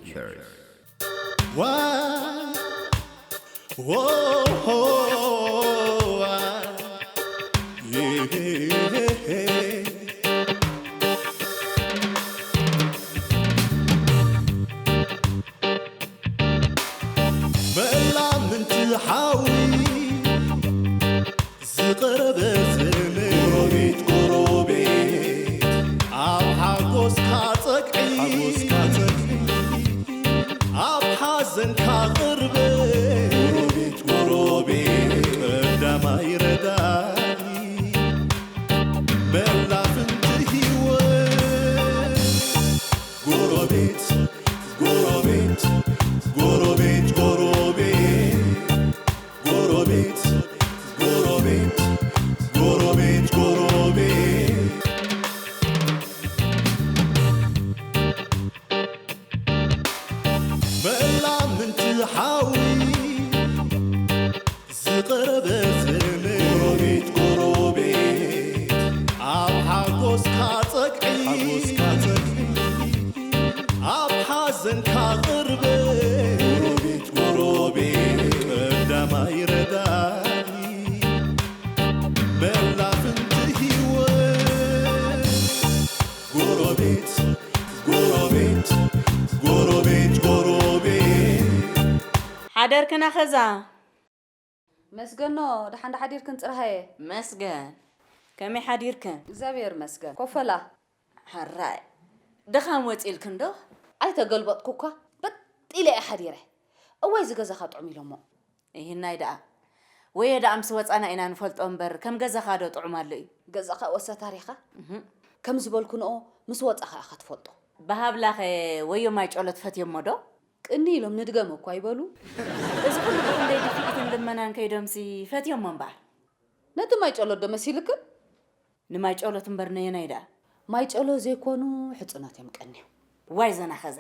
Cheers. Why? Whoa, whoa, why? Yeah. መላምንቲ ሓዊ ዝቐረበ ዘመድ ጎረቤት፣ ጎረቤት፣ ኣብ ሓጎስካ ጸግዒ፣ ሓጎስካ ጸግዒ፣ ኣብ ሓዘንካ ቅርበ ጎረቤት፣ ጎረቤት፣ ቀዳማይ ረዳኢ፣ መላፍንቲ ህይወት ጎረቤት፣ ጎረቤት፣ ጎረቤት፣ ጎረቤት፣ ጎረቤት፣ ጎረቤት፣ ጎረቤት፣ ጎረቤት። መላምንቲ ሓዊ ዝቐረበ ዘመድ ጎረቤት፣ ጎረቤት፣ ኣብ ሓጎስካ ጸግዒ፣ ሓጎስካ ጸግዒ፣ ኣብ ሓዘንካ ቅርበ ጎረቤት፣ ጎረቤት፣ ቀዳማይ ረዳኢ፣ መላፍንቲ ህይወት ጎረቤት፣ ጎረቤት፣ ጎረቤት፣ ጎረቤት። ሓደርክና ኸዛ? መስገኖ፣ ደሓን ዶ ሓዲርክን ጽርሃየ? መስገን። ከመይ ሓዲርክን? እግዚኣብሔር መስገን። ኮፈላ። ሕራይ። ድኻም ወጺልክን ዶ? ኣይተገልበጥኩ እኳ፣ በጥ ኢለ እየ ሓዲረ። እዋይ፣ እዚ ገዛኻ ጥዑም ኢሎሞ። ይህናይ ደኣ። ወየ ደኣ ምስ ወጻና ኢና ንፈልጦ እምበር፣ ከም ገዛኻ ዶ ጥዑም ኣሎ እዩ? ገዛኻ ወሰ ታሪኻ? እህ። ከም ዝበልኩ ንኦ፣ ምስ ወጻኻ ኢኻ ትፈልጦ። ብሃብላኸ ወዮ ማይ ጨሎት ፈትዮሞ ዶ? ቅኒ ኢሎም ንድገም እኳ ይበሉ። እዚ ኩሉ ብኽንደይ ድፍኢትን ልመናን ከይዶምሲ ፈትዮሞ እምበኣር። ነቲ ማይ ጨሎት ዶ መሲልክን? ንማይ ጨሎት እምበር ነየናይ ደኣ? ማይ ጨሎት ዘይኮኑ ሕጽኖት እዮም ቀንዮም። ዋይ ዘና ኸዛ።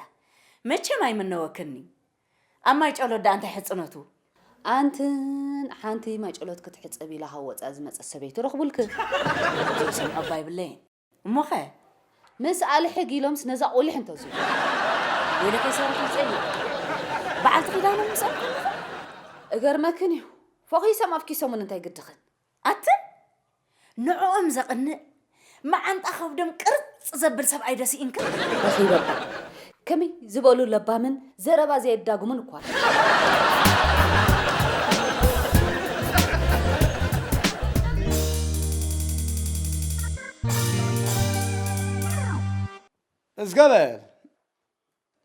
መቸም ኣይምነወክኒ። ኣብ ማይ ጨሎት ደኣ እንታይ ሕጽኖቱ? ኣንትን ሓንቲ ማይ ጨሎት ክትሕጸብ ኢላ ካብ ወጻኢ ዝመጸት ሰበይቲ ረኽቡልክ። ዝሰምዖ እባ ይብለይን። እሞኸ? ምስ ኣልሕግ ኢሎምስ ነዛ ቁሊሕ እንተዝብሉ። ወይለከ ሰረት ምጸኒ። በዓልቲ ኪዳኖም ምስ ኣልኩ እገርመክን እዩ። ፎኺሶም ኣፍኪሶምን እንታይ ግድኽን? ኣትን ንዕኦም ዘቕንእ መዓንጣ ከብዶም ቅርጽ ዘብል ሰብኣይ ዶ ስኢንካ? ረኺበካ። ከመይ ዝበሉ ለባምን ዘረባ ዘየዳግሙን እኳ። እስከ በል፣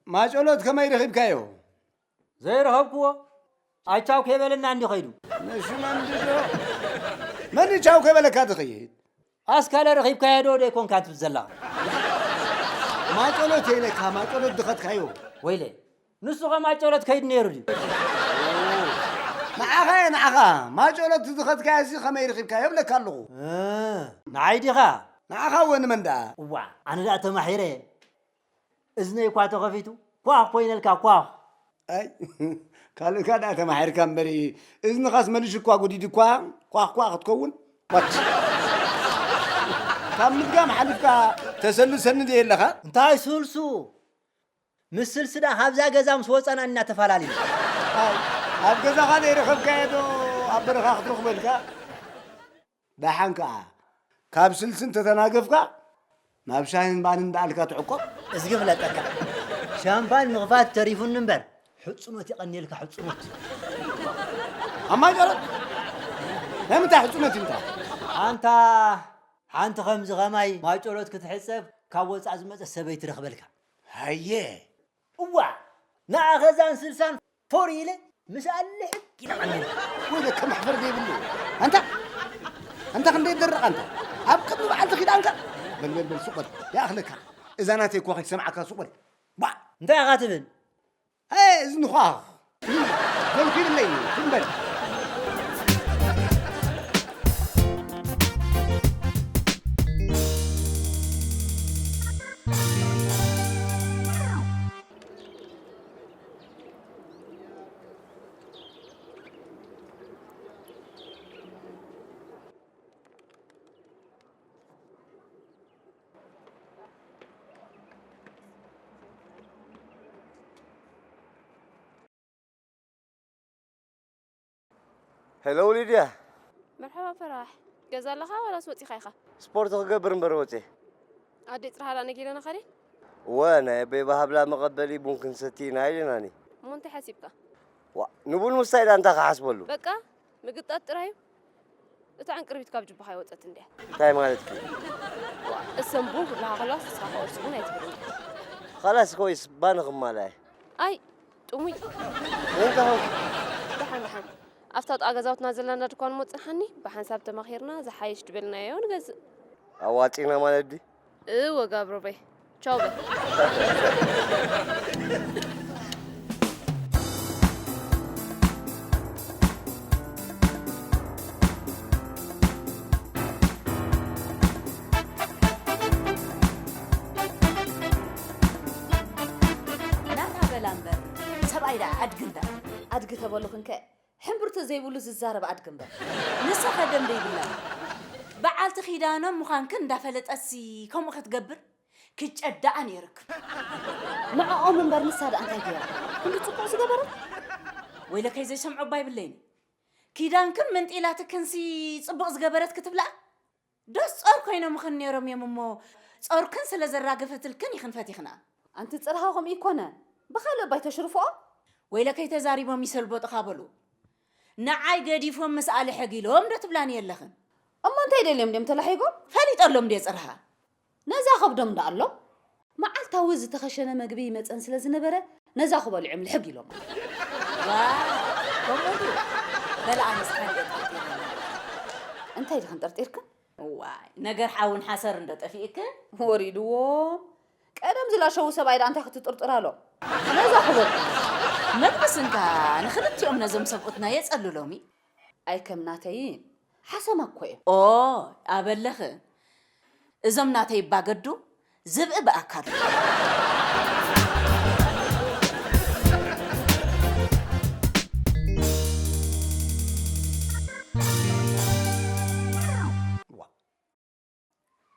ማጨሎት ከመይ ረኺብካዮ? ዘይረኸብክዎ? ኣቻው ከይበለና እንዲ ኸይዱ። ንሱ መን ድዶ? መን ቻው ከይበለካ ትኸይድ? ኣስካለ ረኺብካዮ ዶ ደይኮንካ ትብል ዘለኻ? ማጨሎት የለካ፣ ማጨሎት ድኸትካዮ። ወይለ፣ ንሱ ኸ ማጨሎት ከይዱ ነይሩ ድዩ? ንዓኻ እየ፣ ንዓኻ። ማጨሎት ዝኸትካዮ ሲ ኸመይ ረኺብካዮ እብለካ ኣለኹ። እ፣ ንዓይ ዲኻ? ንዓኻ እወ፣ ንመን ደኣ? እዋ፣ ኣነ ደኣ ተማሒረ። እዝነይ እኳ ተኸፊቱ፣ ኳኽ ኮይነልካ፣ ኳኽ። ኣይ፣ ካልእካ ደኣ ተማሒርካ እምበሪ፣ እዝንኻስ መሊሹ እኳ ጉዲድ እኳ፣ ኳኽ ኳኽ ክትከውን። ዋች። ካብ ምድጋም ሓሊፍካ ተሰልሰኒ ድየ ኣለኻ? እንታይ ስልሱ? ምስ ስልሲ ደኣ ካብዛ ገዛ ምስ ወጸና ኢና ተፈላለና። ኣይ፣ ኣብ ገዛኻ ዘይረኸብካዮ ዶ ኣብ በረኻ ክትረኽቦ ኢልካ? ደሓን ከኣ፣ ካብ ስልሲ እንተተናገፍካ፣ ናብ ሻሂን ባንን እንዳኣልካ ትዕቆብ። እዝጊ ፍለጠካ። ሻምፓን ምኽፋት ተሪፉኒ እምበር፣ ሕጽኖት የቐንየልካ፣ ሕጽኖት። ኣማይ ጸሎት? ናይ ምንታይ ሕጽኖት እዩ እንታይ? ኣንታ፣ ሓንቲ ከምዚ ኸማይ ማጨሎት ክትሕጸብ ካብ ወጻእ ዝመጸት ሰበይቲ ረኽበልካ። ሃየ። እዋ፣ ንዓ ኸዛን ስልሳን ፎር ኢለ ምስ ኣልሕግ ኢለ ቀኒለ። ወይለከ መሕፈር ዘይብሉ። ኣንታ፣ ኣንታ ክንደይ ደረቕ ኣንታ። ኣብ ቅድሚ በዓልቲ ኪዳንካ። በል፣ በል፣ በል፣ ሱቕ በል። ይኣኽለካ። እዛ ናተይ እኳ ከይትሰምዓካ ሱቕ በል። ባዕ። እንታይ ኢኻ ትብል? ኣይ፣ እዝንኻ። በልኩ ይብለይ፣ ትም በል። ሄሎ ሊድያ። መርሓባ ፈራሕ። ገዛ ኣለኻ ዋላስ ወጺኻ ኢኻ? ስፖርት ክገብር እምበር ወጺ። ኣዴ ጽርሃላ ነጊረና ኸዲ? ወ ናይ ኣበይ ባህብላ መቐበሊ ቡን ክንሰቲ ኢና ኢለናኒ። እሞ እንታይ ሓሲብካ? ዋ ንቡን ምስታይ ዳ እንታይ ክሓስበሉ? በቃ ምግጣጥ ጥራዩ። እታ ዕንቅርቢት ካብ ጅባኻ ይወጸት እንድያ። እንታይ ማለት እዩ? እሰም ቡን ክብላኻ ከለዋ ስስኻ ከወርስ ቡን ኣይትብል እንድያ። ኸላስ ኮይስ ባን ክማላይ። ኣይ ጥሙይ። እንታይ ኾንክ? ደሓን ደሓን። ኣብታ ጥቓ ገዛውትና ዘለና ድኳን እሞ ጽንሓኒ ብሓንሳብ ተማኺርና ዝሓይሽ ድበልናዮ ንገዝእ። ኣዋጺና ማለት ድዩ? እወ ጋብሮበይ። ቻው በል። ናታ በላ እምበር ሰብኣይ ደኣ ኣድጊ እንዳ ኣድጊ ተበሉኽንከ ሕምብርቶ ዘይብሉ ዝዛረብ ኣድጊ እምበር። ንሳ ከደም ደይብላ በዓልቲ ኪዳኖም ምዃንክን እንዳፈለጠትሲ ከምኡ ክትገብር ክጨዳኣ ነይርክ። ንዕኦም እምበር ንሳ ደኣ እንታይ ገይራ? ክንዲ ጽቡቕ ዝገበረት? ወይለከይ ዘይሰምዖ እባ ይብለይን። ኪዳንክን ምንጢላትክንሲ ጽቡቕ ዝገበረት ክትብላ? ዶስ ጾር ኮይኖምኽን ነይሮም እዮም እሞ ጾርክን ስለ ዘራገፈትልክን ኢኽን ፈቲኽና። ኣንቲ ጽርሃ ከምኡ ይኮነ። ብኻልእ እባ ይተሽርፍኦ? ወይለከይ ተዛሪቦም ይሰልቦጥኻ በሉ። ንዓይ ገዲፎም ምስ ኣለ ሕግ ኢሎም ዶ ትብላኒ የለኽን? እሞ እንታይ ደልዮም ድዮም ተላሒጎም? ፈሊጠሎም ድየ ጽርሃ? ነዛ ከብዶም ደኣ ኣሎ። መዓልታዊ ዝተኸሸነ መግቢ ይመጸን ስለ ዝነበረ ነዛ ክበልዑ እዮም ልሕግ ኢሎም። ዋ ከምኡ ድዩ? በላ ኣነስ ካልእ ጠርጢረ ኣለኹ። እንታይ ድኽን ጠርጢርክን? እዋይ ነገር ሓውን ሓሰር እንዶ ጠፊእክን? ወሪድዎም። ቀደም ዝላሸዉ ሰብኣይ ደኣ እንታይ ክትጥርጥር ኣሎ? ነዛ ክበልዑ። መግብስ እንካ ንኽልቲኦም ነዞም ሰብኡትና የጸልሎም እዩ። ኣይ ከም ናተይ ሓሰማ እኮ እዮም። ኦ ኣበለኽ እዞም ናተይ ባገዱ ዝብኢ ብኣካሉ።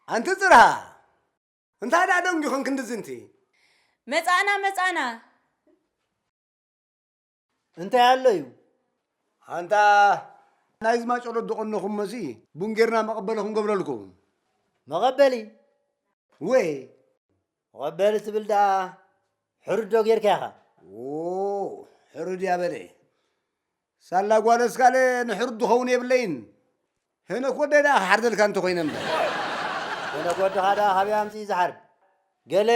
ኣንቲ ጽርሃ እንታይ ደኣ ደንጊኹን ክንድዚ እንቲ? መጻእና መጻእና። እንታይ ኣሎ እዩ? ኣንታ ናይ ዝማጨሎ ዝደቐነኹሞሲ ቡን ጌርና መቐበሊ ክንገብረልኩም። መቐበሊ? ወይ። መቐበሊ ትብል ደኣ ሕሩድ ዶ ጌርካ ኢኻ? ዎ፣ ሕሩድ እያ በለ። ሳላ ጓል ኣስካለ ንሕሩድ ዝኸውን የብለይን። ሄኖክ ወደይ ደኣ ክሓርደልካ እንተኾይነ እምበር። ሄኖክ ወድኻ ደኣ ካበይ ኣምጺኡ ዝሓርድ? ገለ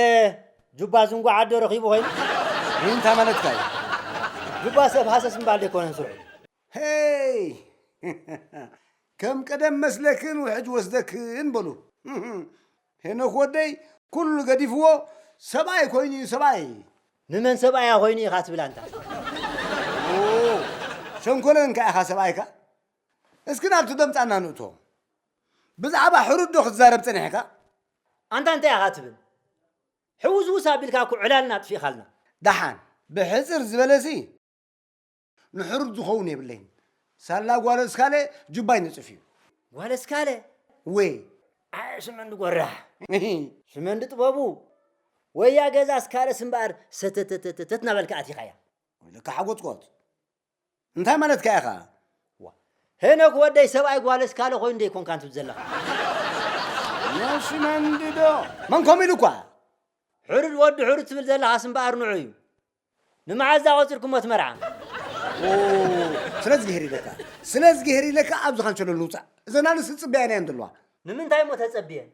ጁባ ዝንጓዕ ኣዶ ረኺቡ ኮይኑ? እንታይ ማለትካ እዩ? ጁባ ሰብ ሃሰስ ምባል ደይኮነን ስርሑ። ሄይ! ከም ቀደም መስለክን ውሕጅ ወስደክን በሉ። ሄኖክ ወደይ ኩሉ ገዲፍዎ ሰብኣይ ኮይኑ እዩ ሰብኣይ። ንመን ሰብኣያ ኮይኑ ኢኻ ትብል ኣንታ? ሸንኮለል እንካ ኢኻ ሰብኣይካ? እስኪ ናብቲ ደምጻና ንእቶ። ብዛዕባ ሕሩድ ዶ ክትዛረብ ጸኒሕካ? ኣንታ እንታይ ኢኻ ትብል? ሕውዝውዝ ኣቢልካ እኮ ዕላልና ኣጥፊእኻልና። ደሓን ብሕጽር ዝበለሲ ንሕሩድ ዝኸውን የብለይን። ሳላ ጓል እስካለ ጁባይ ንጽፍ እዩ። ጓል እስካለ? ወይ። ኣየ ሽመንዲ ጎራሕ። ሽመንዲ ጥበቡ። ወያ ገዛ እስካለስ እምበኣር ሰተተተተት እናበልካ ኣቲኻያ። ወይ ለካ ሓጎጽጎጽ። እንታይ ማለትካ ኢኻ? ዋ፣ ሄኖክ ወደይ ሰብኣይ ጓል እስካለ ኮይኑ ዶ ይኮንካ እንትብል ዘለኻ? ነሽመንዲ ዶ? መን ከምኡ ኢሉኳ? ሕሩድ ወዲ ሕሩድ ትብል ዘለኻስ እምበኣር ንዑ እዩ። ንመዓዝ ዳ ቆጺርኩሞ እቲ መርዓ? ኦ፣ ስለዚ ግሄር ኢለካ። ስለዚ ግሄር ኢለካ ኣብዚ ካንቸሎ ንውጻእ። እዘን ኣንስቲ ጽበያና እየን ዘለዋ። ንምንታይ እሞ ተጸብየን?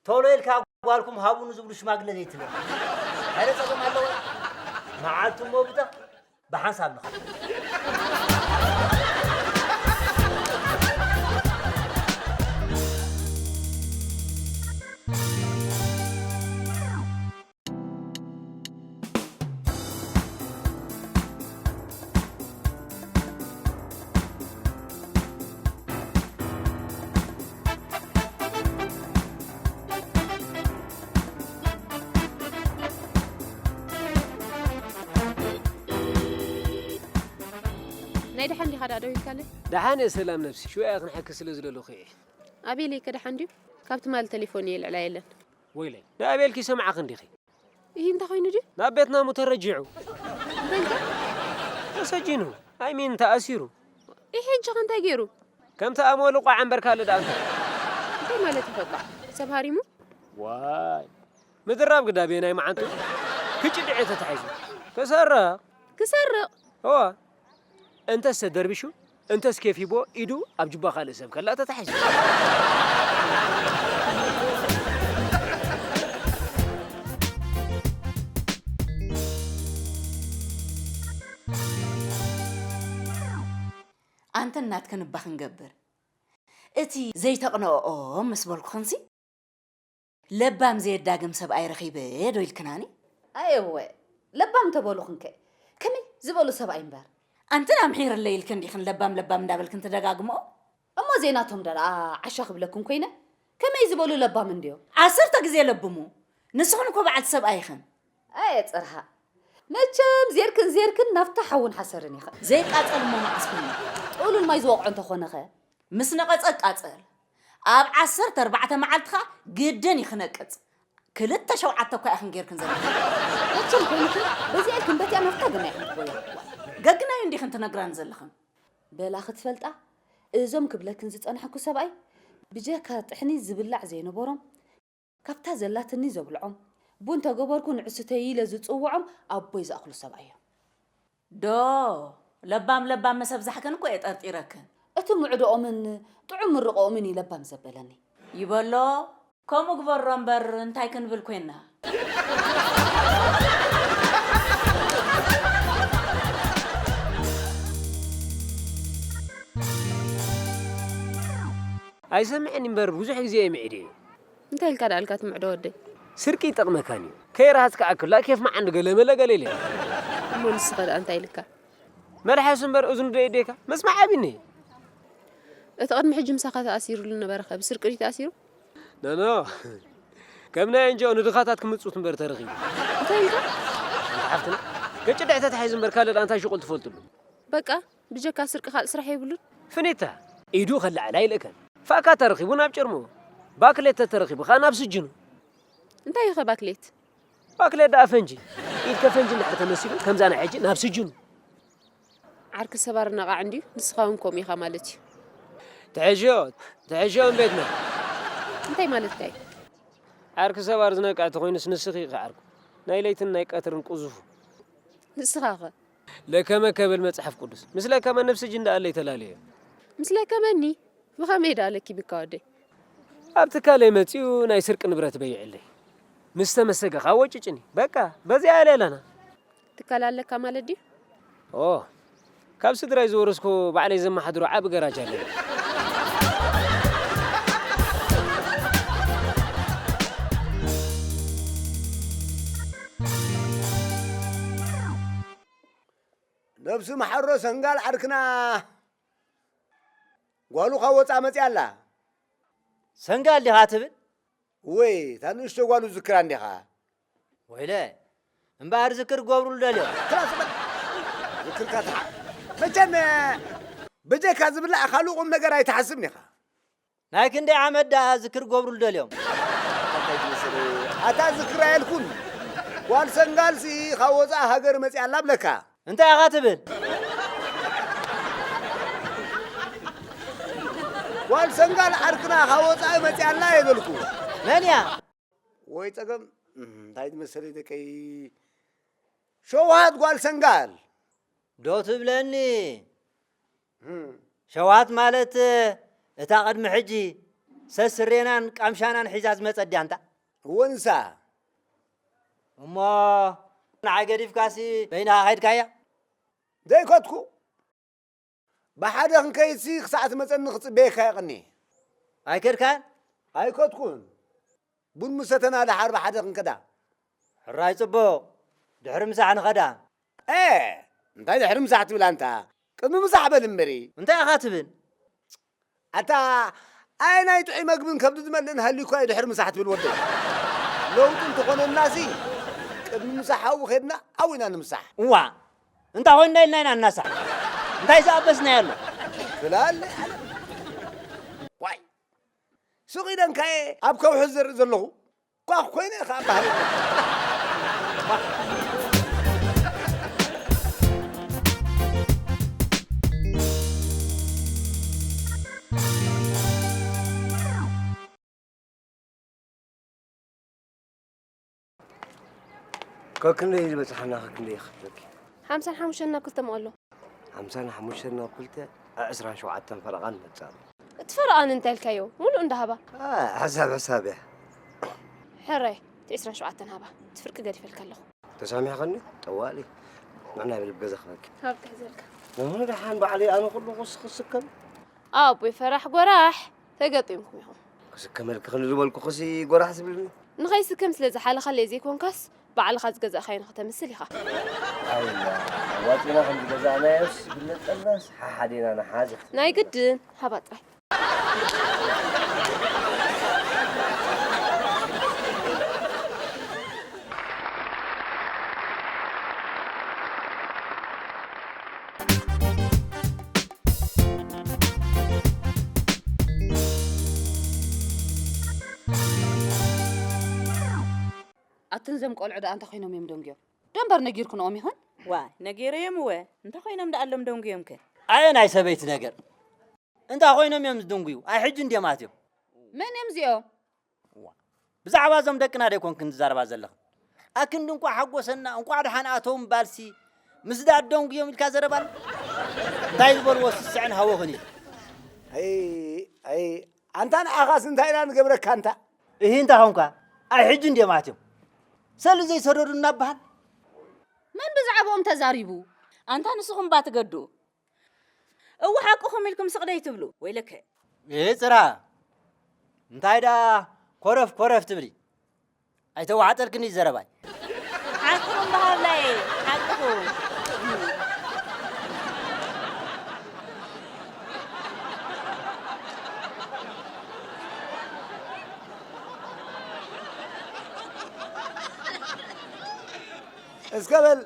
ቶሎ ኢልካ ጓልኩም ሃቡኒ ዝብሉ ሽማግለ ዘይትልእ። ኣረ ጸገም ኣለዎ። መዓልቲ እሞ ብታ ብሓንሳብ ንኸ ናይ ደሓን ዲኻ ደኣ ደዊልካለይ? ደሓን እየ ሰላም ነብሲ፣ ሽውያ ክንሓኪ ስለ ዝደለኹ እየ። ኣቤለይ ከ ደሓን ድዩ? ካብ ትማሊ ተሌፎን እየ ልዕላ የለን። ወይለይ፣ ንኣቤልኪ ይሰምዓኺ እንዲኺ። እሂ እንታይ ኮይኑ ድዩ? ናብ ቤት ናሙ ተረጂዑ። እንታይ ኢልካ? ተሰጂኑ፣ ኣይ ሚን ተኣሲሩ። ይሄ እጅኻ እንታይ ገይሩ? ከምቲ ኣመሉ ቋዕ እምበር ካልእ ደኣ እንታይ? እንታይ ማለት እዩ ቋዕ? ሰብ ሃሪሙ? ዋይ፣ ምድራብ ግዳ ቤናይ መዓንቱ ክጭድዕ ተታሒዙ። ክሰርቕ? ክሰርቕ? እዋ። እንተስ ተደርቢሹ፣ እንተስ ኬፍ ሂቦ ኢዱ ኣብ ጁባ ካልእ ሰብ ከላ ተታሒዙ። ኣንተን ናትክን እባ ክንገብር። እቲ ዘይተቕንኦኦ ምስ በልኩኽንሲ፣ ለባም ዘየዳግም ሰብኣይ ረኺበ ዶ ኢልክናኒ? ኣየወ፣ ለባም ተበሉኽንከ፣ ከመይ ዝበሉ ሰብኣይ እምበር? ኣንተን ኣምሒርለይ ኢልክን ዲኽን ለባም ለባም እንዳበልክን ትደጋግምኦ? እሞ ዘይናቶም ደኣ ዓሻ ክብለክን ኮይነ፣ ከመይ ዝበሉ ለባም እንድዮም? ዓሰርተ ግዜ ለብሙ። ንስኽን እኮ በዓልቲ ሰብኣይ ኢኽን። ኣየ ጽርሃ፣ መቸም ዜርክን ዜርክን ናፍታ ሓውን ሓሰርን ኢኽን። ዘይቃጸል እሞ መዓስ ኮይኑ? ጥሉል ማይ ዝወቕዖ እንተኾነኸ? ምስ ነቐጸ ቃጸል። ኣብ ዓሰርተ ኣርባዕተ መዓልቲ ኸኣ ግድን እዩ ክነቅጽ። ክልተ ሸውዓተ እኳ ኢኽን ጌርክን ዘለኽን። መቸም ኮይንክን በዚኣ ኢልክን በቲኣ ናፍታ ግና ኢኽን ትጎያ። ገግናዩ እንዲኽን ትነግራን ዘለኽን። በላ ክትፈልጣ፣ እዞም ክብለክን ዝጸናሕኩ ሰብኣይ ብጀካ ጥሕኒ ዝብላዕ ዘይነበሮም፣ ካብታ ዘላትኒ ዘብልዖም፣ ቡን ተገበርኩ ንዕሱተይ ኢለ ዝጽውዖም ኣቦይ ዝኣኽሉ ሰብኣይ እዮም። ዶ፣ ለባም ለባም መሰብዛሕክን እኮ እየ ጠርጢረክን። እቲ ምዕዶኦምን ጥዑም ምርቆኦምን እዩ ለባም ዘበለኒ። ይበሎ፣ ከምኡ ግበሮ እምበር እንታይ ክንብል ኮይና? ኣይሰምዕን እምበር ብዙሕ ግዜ እየ ምዒደ። እንታይ ኢልካ ደኣ ኢልካ ትምዕዶ ወደይ? ስርቂ ይጠቕመካን እዩ። ከይረሃጽካ ኣክላ ኬፍ መዓንዲ ገለ መለ ገለ ኢለ። እሞ ንስኻ ደኣ እንታይ ኢልካ? መልሓስ እምበር እዝኑ ዶ የድልየካ? መስማዕ ኣቢኒ። እቲ ቅድሚ ሕጂ ምሳኻ ተኣሲሩሉ ነበረ ኸ ብስርቂ ድዩ ተኣሲሩ? ኖ፣ ኖ። ከም ናይ ኤንጂኦ ንድኻታት ክምጽውት እምበር ተረኺቡ። እንታይ ኢልካ? ኣንታ ሓፍትና፣ ገጭ ድሕተ ተታሒዙ እምበር ካልእ ደኣ እንታይ ሽቁል ትፈልጥሉ? በቃ፣ ብጀካ ስርቂ ካልእ ስራሕ የብሉን። ፍኒታ፣ ኢዱ ከለዓላ ኣይልእከን። ፋካ ተረኺቡ ናብ ጭርሙ። ባክሌት ተተረኺቡ ኸኣ ናብ ስጅኑ። እንታይ እዩ ኸ ባክሌት? ባክሌት ደኣ ፈንጂ። ኢድከ ፈንጂ እንድሕር ተመሲሉ፣ ከምዛ ናይ ሕጂ ናብ ስጅኑ። ዓርኪ ሰባር ነቓዕ እንድዩ፣ ንስኻ እውን ከምኡ ኢኻ ማለት እዩ። ትሕሽዮ፣ ትሕሽዮ እምቤትና። እንታይ ማለትካ እዩ? ዓርኪ ሰባር ዝነቅዕ ተኾይኑስ ንስኺ ኢኺ ዓርኩ። ናይ ለይትን ናይ ቀትርን ቁዙፉ። ንስኻ ኸ? ለከመ ከብል መጽሓፍ ቅዱስ። ምስ ለከመ ነብሲ ጅንዳ ኣለይ ተላለየ። ምስ ለከመኒ? ብኸመይ ደኣ ለኪምካ ወደይ? ኣብ ትካለይ መጺኡ ናይ ስርቂ ንብረት በይዕለይ። ምስ ተመሰገኻ ወጭጭኒ። በቃ፣ በዚኣ እያ ሌላና። ትካል ኣለካ ማለት ድዩ? ኦ፣ ካብ ስድራይ ዝወረስኩ ባዕለይ ዘመሓድሮ ዓቢ ገራጅ ኣለኒ። ነብሲ መሓሮ ሰንጋል ዓርክና ጓሉ ካብ ወጻ መጽያ ኣላ። ሰንጋል ዲኻ ትብል? ወይ፣ እታ ንእሽቶ ጓሉ ዝክራ እንዲኻ። ወይለ፣ እምበኣር ዝክር ገብሩሉ ደልዮም። ክላስ በል። ዝክርካ ተሓ-፣ መቸም፣ ብጀካ ዝብላዕ ካልእ ቁም ነገር ኣይትሓስብን ኢኻ። ናይ ክንደይ ዓመት ደኣ ዝክር ገብሩሉ ደልዮም? እንታይ ትመስል? ኣታ ዝክር ኣየልኩን። ጓል ሰንጋልሲ ካብ ወጻኢ ሃገር መጽያ ኣላ ብለካ። እንታይ ኢኻ ትብል? ጓል ሰንጋል ዓርክና ካብ ወጻኢ መጽያ ኣላ እየ በልኩ። መን እያ? ወይ ጸገም፣ እም፣ እንታይ ትመስል ደቀይ? ሸውሃት ጓል ሰንጋል። ዶ ትብለኒ? እም። ሸውሃት ማለት እታ ቅድሚ ሕጂ ሰስሬናን ቃምሻናን ሒዛ ዝመጸት ድያ እንታ? እወ ንሳ። እሞ ንዓይ ገዲፍካሲ በይንኻ ከይድካያ? ዘይከድኩ። ብሓደ ክንከይድሲ ክሳዕ ትመጸኒ ክጽበየካ ይቐኒ። ኣይከድካን? ኣይከድኩን። ቡን ምሰተና ደሓር ብሓደ ክንከዳ። ሕራይ ጽቡቕ። ድሕሪ ምሳሕ ንኸዳ። ኤ፣ እንታይ ድሕሪ ምሳሕ ትብል ኣንታ? ቅድሚ ምሳሕ በል እምበሪ። እንታይ ኢኻ ትብል? ኣታ፣ ኣየናይ ጥዑይ መግብን ከብዲ ዝመልእን ሃልዩኳ እዩ ድሕሪ ምሳሕ ትብል ወደይ? ለውጢ እንተኾነናሲ፣ ቅድሚ ምሳሕ ኣብኡ ኸድና ኣብኡ ኢና ንምሳሕ። እዋ፣ እንታ ኾይንና ኢልና ኢና እናሳሕ። እንታይ ዝኣበስናዮ ኣሎ? ፍላለ ኣለ። ዋይ፣ ሱቕ ኢለ እንካየ ኣብ ከውሒ ዝዘርእ ዘለኹ፣ ኳኽ ኮይነ ኢኻ ባህል። ከክንደይ ዝበጽሓና ከክንደይ ይኸፍለኪ? ሓምሳን ሓሙሽተን ናብ ክልተ መቐሎ። ሓምሳን ሓሙሽተን ናብ ክልተ፣ ዕስራን ሸውዓተን ፈረቓ ንመጽእ ኣሎ። እቲ ፈረቓ እንታይ ኢልካዮ? ሙሉእ እንዳሃባ። ኣ፣ ሕሳብ ሕሳብ እያ። ሕራይ፣ እቲ ዕስራን ሸውዓተን ሃባ። እቲ ፍርቂ ገዲፈልካ ኣለኹ። ተሳሚሕኸኒ? ጠዋሊ። ንዕና ይብል ገዛ ክበኪ። ሃብታ ሒዘልካ። ንሆነ ደሓን ባዕለይ ኣነ ኩሉ ክስ-፣ ክስከም? ኣቦይ ፈራሕ ጎራሕ፣ ተገጢምኩም ኢኹም። ክስከመልኪ ክንዲ ዝበልኩ ክሲ ጎራሕ ዝብልኒ? ንኸይስከም ስለ ዝሓለኻለይ ዘይኮንካስ፣ ባዕልኻ ዝገዛእኻዮ ንኽተምስል ኢኻ። ኣይላ፣ ኣዋጺና ከም ዝገዛእናዮስ ብለጠልናስ ሓሓዴና ንሓዘ። ናይ ግድን፣ ሃባ ጥራይ። ኣትን ዘም ቆልዑ ደኣ እንታይ ኮይኖም እዮም ደንጉዮም? ደንበር ነጊርክንኦም ይኾን? ዋ፣ ነጊረዮም እወ። እንታይ ኮይኖም ደኣ ኣሎም ደንጉዮምከ? ኣየ ናይ ሰበይቲ ነገር። እንታይ ኮይኖም እዮም ዝድንጉዩ? ኣይ ሕጂ እንድዮም ኣትዮም። መን እዮም እዚኦም? ዋ፣ ብዛዕባ እዞም ደቅና ዶ ኣይኮንክን ዝዛረባ ዘለኽን? ኣክንዲ እንቋዕ ሓጎሰና፣ እንቋዕ ደሓን ኣተው ምባልሲ፣ ምስ ደኣ ደንጉዮም ኢልካ ዘረባ ኣሎ? እንታይ ዝበልዎ ስስዕን ሃወኽን እዩ። ኣይ፣ ኣይ፣ ኣንታ ንዓኻስ እንታይ ኢና ንገብረካ ኣንታ? እሂ እንታ ኾንካ፣ ኣይ ሕጂ እንድዮም ኣትዮም። ሰሉ ዘይሰደዱ እናበሃል። መን ብዛዕባኦም ተዛሪቡ? ኣንታ ንስኹም እባ ትገዱ። እወ ሓቅኹም ኢልኩም ስቕ ደይትብሉ። ወይለከ። እሂ ጽራ። እንታይ ደኣ ኮረፍ ኮረፍ ትብሊ? ኣይተዋሕጠልክን እዩ ዘረባይ። ሓቅኹም በሃብላይ፣ ሓቅኹም። እስከ በል፣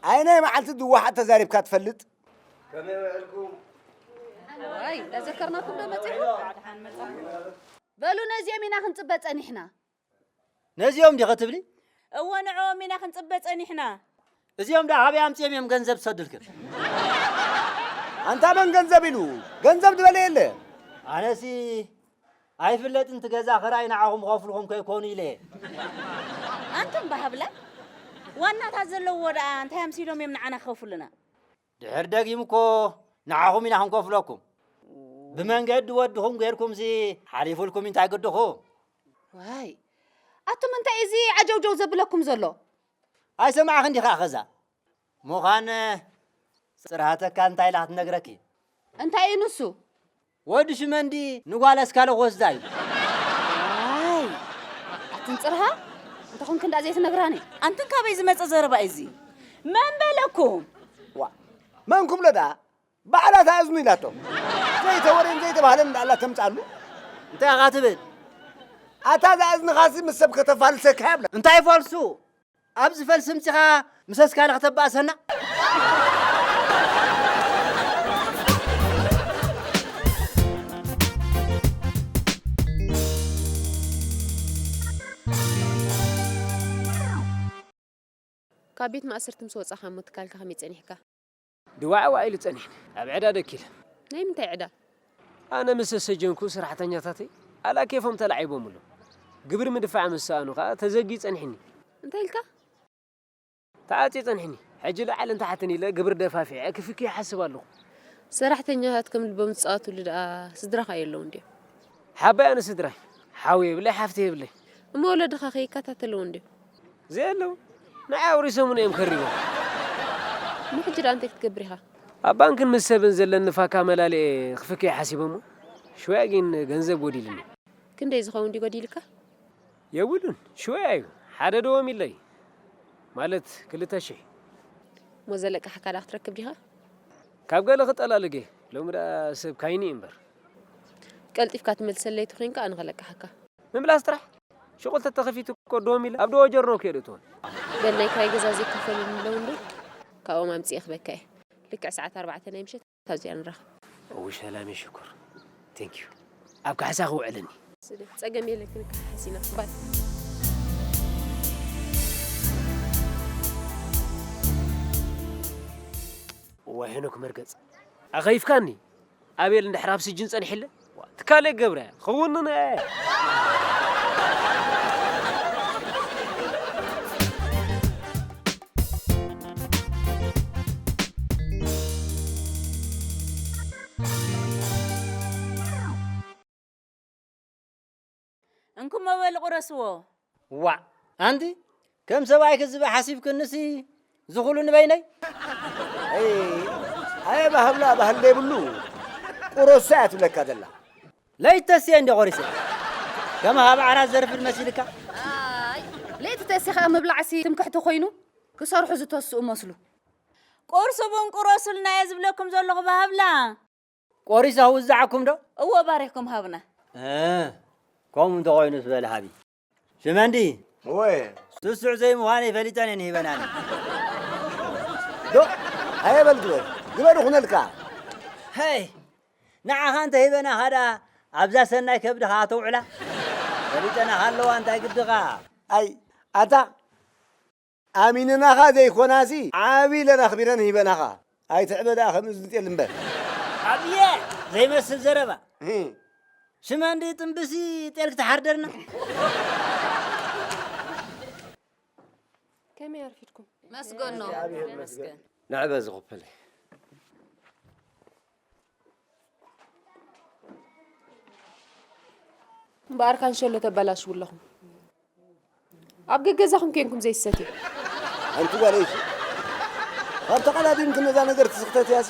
ኣይናይ መዓልቲ ድዋሓት ተዛሪብካ ትፈልጥ? ከመይ ውዕልኩም? ዋይ፣ እንዳዘከርናኩም ዶ መጺኹም? በሉ፣ ነዚኦም ኢና ክንጽበ ጸኒሕና። ነዚኦም ዲኸ ትብሊ? እወ፣ ንዕኦም ኢና ክንጽበ ጸኒሕና። እዚኦም ደኣ ካበይ ኣምጺኦም እዮም ገንዘብ ዝሰዱልክን? ኣንታ መን ገንዘብ ኢሉ? ገንዘብ ዝበለ የለ። ኣነሲ ኣይፍለጥን፣ እቲ ገዛ ክራይ ንዓኹም ክኸፍልኹም ከይኮኑ ኢለ እየ። ኣንቱም በሃብላ፣ ዋናታት ዘለውዎ ደኣ እንታይ ኣምሲሎም እዮም ንዓና ክኸፍሉና? ድሕር ደጊም እኮ ንዓኹም ኢና ክንከፍለኩም። ብመንገዲ ወድኹም ጌርኩምሲ ሓሊፉልኩም እንታይ ግድኹም? ዋይ፣ ኣቱም እንታይ እዚ ዓጀውጀው ዘብለኩም ዘሎ? ኣይሰማዕኽን ዲኻ ኸዛ? ምዃን ጽርሃተካ እንታይ ኢላ ክትነግረኪ? እንታይ እዩ ንሱ? ወዲ ሽመንዲ ንጓል ኣስካለ ክወስዳ እዩ። ኣይ፣ ኣትን ጽርሃ፣ እንተኾንክ እንዳ ዘይትነግራኒ። ኣንትን ካበይ ዝመጸ ዘረባ እዩ እዚ? መን በለኩም? ዋ፣ መን ክብሎ ደኣ? ባዕላ እታ እዝኑ ኢላቶ። ዘይተወርየን ዘይተባህለን እንዳኣላ ተምጻሉ። እንታይ ኢኻ ትብል? ኣታ እዛ እዝንኻሲ ምስ ሰብ ከተፋልሰካ እያ ብላ። እንታይ ፈልሱ? ኣብዚ ፈልሲ ምጺኻ ምስ ኣስካለ ከተባእሰና? ካብ ቤት ማእሰርቲ ምስ ወጻኻ እሞ ትካልካ ከመይ ጸኒሕካ? ድዋዕ ዋዒሉ ጸኒሕኒ። ኣብ ዕዳ ደኪለ። ናይ ምንታይ ዕዳ? ኣነ ምስ ሰጀንኩ ሰራሕተኛታተይ ኣላ ኬፎም ተላዒቦምሉ። ግብሪ ምድፋዕ ምስ ሰኣኑ ከኣ ተዘግዩ ጸኒሕኒ። እንታይ ኢልካ? ተዓጽዩ ጸኒሕኒ። ሕጂ ላዕልን ታሕትን ኢለ ግብሪ ደፋፊዐ ክፍኪ ይሓስብ ኣለኹ። ሰራሕተኛታት ከም ልቦም ዝጻወትሉ ደኣ ስድራኻ የለውን ድዮም? ሓባይ ኣነ ስድራይ፣ ሓው የብለይ፣ ሓፍቲ የብለይ። እሞ ወለድኻ ከይከታተልዎ እንድዮም? ዘየለው፣ ንዓይ ኣውሪሶምኒ እዮም ከሪቦም። እሞ ሕጂ ደኣ እንታይ ክትገብር ኢኻ? ኣብ ባንክን ምስ ሰብን ዘለኒ ፋካ መላልኤ ክፍከይ ሓሲበ እሞ፣ ሽወያ ግን ገንዘብ ጎዲልኒ። ክንደይ ዝኸውን ድዩ ጎዲልካ? የብሉን፣ ሽወያ እዩ። ሓደ ደወም ኢለይ። ማለት ክልተ ሽሕ። እሞ ዘለቃሕካ ደኣ ክትረክብ ዲኻ? ካብ ገለ ክጠላልጌ፣ ሎሚ ደኣ ሰብ ካይኒ እዩ እምበር። ቀልጢፍካ ትመልሰለይ ተኾይንካ ኣነ ክለቅሓካ። ምምላስ ጥራሕ። ሽቁል ተተኸፊቱ እኮ ዶም ኢለ ኣብ ደወ ጀርኖ ከየድእትዎን። በል ናይ ክራይ ገዛ ዘይከፈሉኒ ኣለዉ እንዶ ካብኦም ኣምጺኤ ክበካ እየ። ልክዕ ሰዓት ኣርባዕተ ናይ ምሸት ኣብዚኣ ንራኸብ። እው ሰላም ሽኩር። ቴንክ ዩ። ኣብ ካሕሳ ክውዕለኒ። ስለ ጸገም የለን ክንከሓሓስ ኢና። ባይ። እዋ ሄኖክ መርገጽ። ኣኸይፍካኒ። ኣቤል እንድሕር ኣብ ስጅን ጸኒሕለ፣ ትካለይ ገብረ ክውንነ። ኩሞ በል ቁረስዎ። ዋእ ኣንቲ ከም ሰብኣይ ክዝበ ሓሲብክንሲ ዝኹሉ ንበይነይ? ኣይ ኣየ ባህብላ ባህል ዘይብሉ ቁረሳ እያ ትብለካ ዘላ። ለይተስየ እንዲ ቆሪሰ ከም ሃብ ዓራት ዘርፍድ መሲልካ። ኣይ ለይቲ ተሲኻ ምብላዕሲ ትምክሕቲ ኮይኑ ክሰርሑ ዝተስኡ መስሉ። ቁርሲ ቡን ቁረሱልና እየ ዝብለኩም ዘለኹ ባህብላ። ቆሪሰ ክውዝዓኩም ዶ? እዎ ባሪኽኩም ሃብና። እ፣ ከምኡ እንተኾይኑስ በል ሃቢ። ሽመንዲ፣ እወ። ስሱዕ ዘይምዃነይ ፈሊጠን እየን ሂበናኒ። ዶ፣ ኣየ በል ግበር፣ ግበር ይኹነልካ። ሄይ፣ ንዓኻ እንተ ሂበናኻ ደኣ ኣብዛ ሰናይ ከብድኻ ተውዕላ? ፈሊጠናኻ ኣለዋ እንታይ ግድኻ? ኣይ፣ ኣታ ኣሚንናኻ ዘይኮናሲ ዓቢ ኢለን ኣኽቢረን ሂበናኻ። ኣይትዕበ ደኣ ከም እዝኒ ጤል እምበር። ኣብየ ዘይመስል ዘረባ። እህ። ሽመንዲ ጥንብሲ ጤል ክትሓርደርና። ከመይ ኣርፊድኩም? መስገኖ። ንዕበ ዝኽፈለይ። እምበኣር ካንሸሎ ተበላሽዉ ኣለኹም። ኣብ ገገዛኹም ኬንኩም ዘይሰትዩ። ኣንቲ ጓለይ፣ እሺ፣ ካብ ተቐዳዲምክን ነዛ ነገር ትስኽተትያሲ፣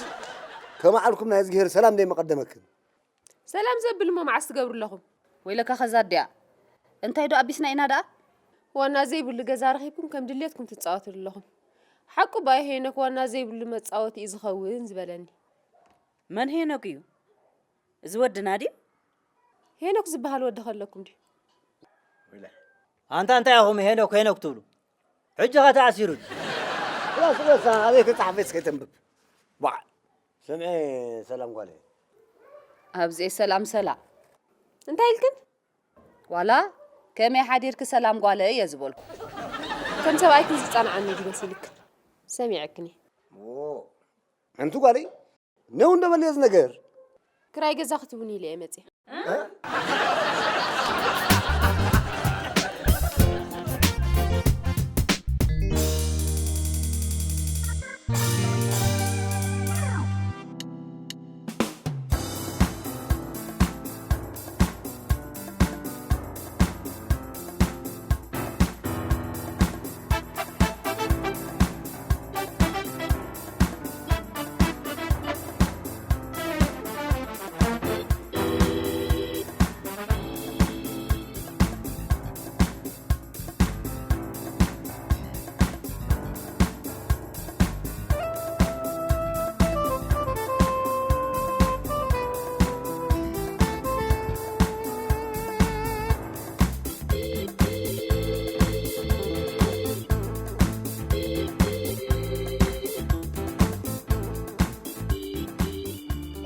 ከመዓልኩም ናይ እዝግሄር ሰላም ደይመቐደመክን። ሰላም ዘብል እሞ መዓስ ትገብሩ ኣለኹም? ወይለካ ከዛ ኣዲኣ። እንታይ ዶ ኣቢስና ኢና ደኣ? ዋና ዘይብሉ ገዛ ረኺብኩም ከም ድሌትኩም ትጻወትሉ ኣለኹም። ሓቁ ባይ ሄኖክ ዋና ዘይብሉ መጻወቲ እዩ ዝኸውን ዝበለኒ። መን ሄኖክ እዩ? እዚ ወድና ድዩ? ሄኖክ ዝበሃል ወዲ ከለኩም ድዩ? ኣንታ እንታይ ኢኹም ሄኖክ ሄኖክ ትብሉ? ሕጂ ኸ ተኣሲሩ ድዩ? ክላስ ክላስ ኣበይ ተጻሕፈ እስከ ተንብብ። ዋዕ። ስምዒ ሰላም ጓለይ። ኣብዚኤ ሰላም ሰላም። እንታይ ኢልክን? ዋላ ከመይ ሓዲርኪ ሰላም ጓለይ እየ ዝበልኩ። ከም ሰብኣይክን ዝጸንዓኒ ድዩ መሲልክን? ሰሚዐክን እየ። ኦ፣ ኣንቲ ጓለይ፣ ነው እንደ በል እዚ ነገር። ክራይ ገዛ ክትብኒ ኢለ እየ መጽየ።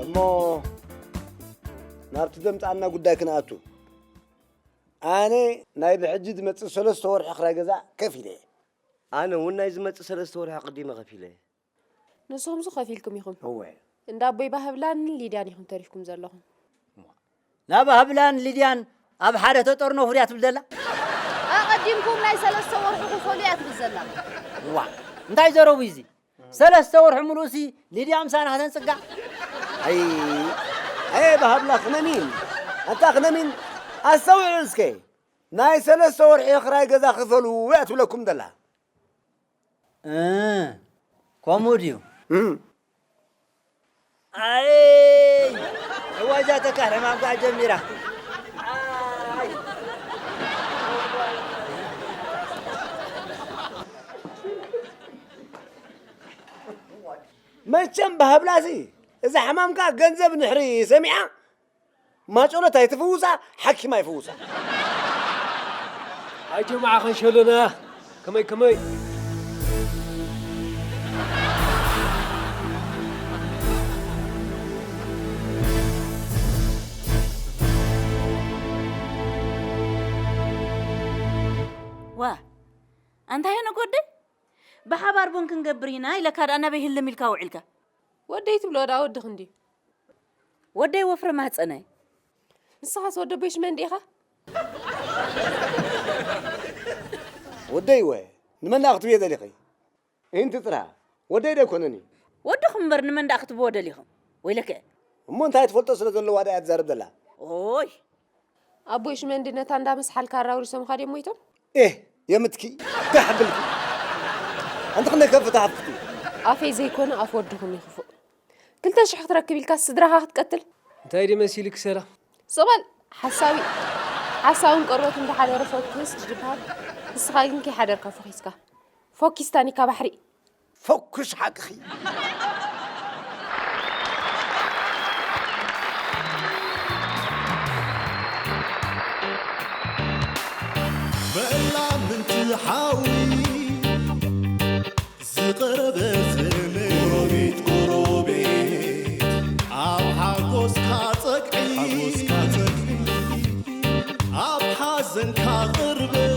እሞ ናብቲ ዘምጽኣና ጉዳይ ክንኣቱ። ኣነ ናይ ብሕጂ ዝመጽእ ሰለስተ ወርሒ ክራይ ገዛ ከፊለ እየ። ኣነ እውን ናይ ዝመጽእ ሰለስተ ወርሒ ኣቐዲመ ከፊለ እየ። ንስኹምስ ከፊልኩም ኢኹም። እወ። እንዳ ኣቦይ ባህብላን ሊድያን ኢኹም ተሪፍኩም ዘለኹም። ናብ ባህብላን ሊድያን ኣብ ሓደ ተጠርነፉ ድያ ትብል ዘላ? ኣቐዲምኩም ናይ ሰለስተ ወርሒ ክፈሉ እያ ትብል ዘላ። ዋ፣ እንታይ ዘረቡ እዩ እዚ? ሰለስተ ወርሒ ሙሉእሲ ሊድያ ምሳና ከተንጽጋ? ኣይ፣ ኣየ ብሃብላ ክነሚን፣ ኣንታ ክነሚን፣ ኣስተውዕል እስከ። ናይ ሰለስተ ወርሒ ክራይ ገዛ ክፈሉ እያ ትብለኩም ዘላ። እ፣ ከምኡ ድዩ? እም። ኣይ፣ እዋይ፣ እዛ ተካል ሕማም ከዓ ጀሚራ። ኣይ። መቸም ብሃብላሲ እዛ ሕማምካ ገንዘብ ንሕሪ ሰሚዓ ማጨሎት ኣይትፍውሳ፣ ሓኪም ኣይፍውሳ። ኣይ ጀማዓ ከንሸሎና፣ ከመይ ከመይ። ዋ፣ ኣንታ ሄኖክ ወደይ፣ ብሓባር ቡን ክንገብር ኢና ኢለካ ደኣ ናበይ ህልም ኢልካ ውዒልካ? ወደይ ትብሎ ደኣ ወድኺ እንድዩ። ወደይ ወፍሪ ማህጸነ። ንስኻስ ወዲ ኣቦይ ሽመንዲ ኢኻ? ወደይ ወ፣ ንመን ደኣ ክትብዮ ደሊኺ? ኢንቲ ጥራ፣ ወደይ ዶ ኣይኮነን እዩ? ወድኹም እምበር ንመን ደኣ ክትብዎ ደሊኹም? ወይለከ። እሞ እንታይ ትፈልጦ ስለ ዘለዋ ደኣ እያ ትዛረብ ዘላ? ኦይ፣ ኣቦይ ሽመንዲ ነታ እንዳመስሓልካ ኣራውሪሶምኻ ድዮም ሞይቶም? ኤህ የምትኪ ጋሕ ብልኪ ኣንቲ ክንደይ ከፍታ ሓፍክቲ ኣፈይ ዘይኮነ ኣፍ ወድኹም ይኽፉእ። ክልተ ሽሕ ክትረክብ ኢልካ ስድራኻ ክትቀትል? እንታይ ድዩ መሲልክ ሰላ? ስቕ በል ሓሳዊ። ሓሳውን ቆርበት እንዳሓደረ ፎክስ ድዩ ዝበሃል? ንስኻ ግን ከይሓደርካ ፎኺስካ። ፎኪስ ታኒካ ባሕሪ። ፈኩስ ሓቅኺ በላ ምንቲ ሓዊ ዝቐረበ ዘመድ ጎረቤት ጎረቤት ኣብ ሓጎስካ ጸግዒ ኣብ ሓዘንካ ቅርበት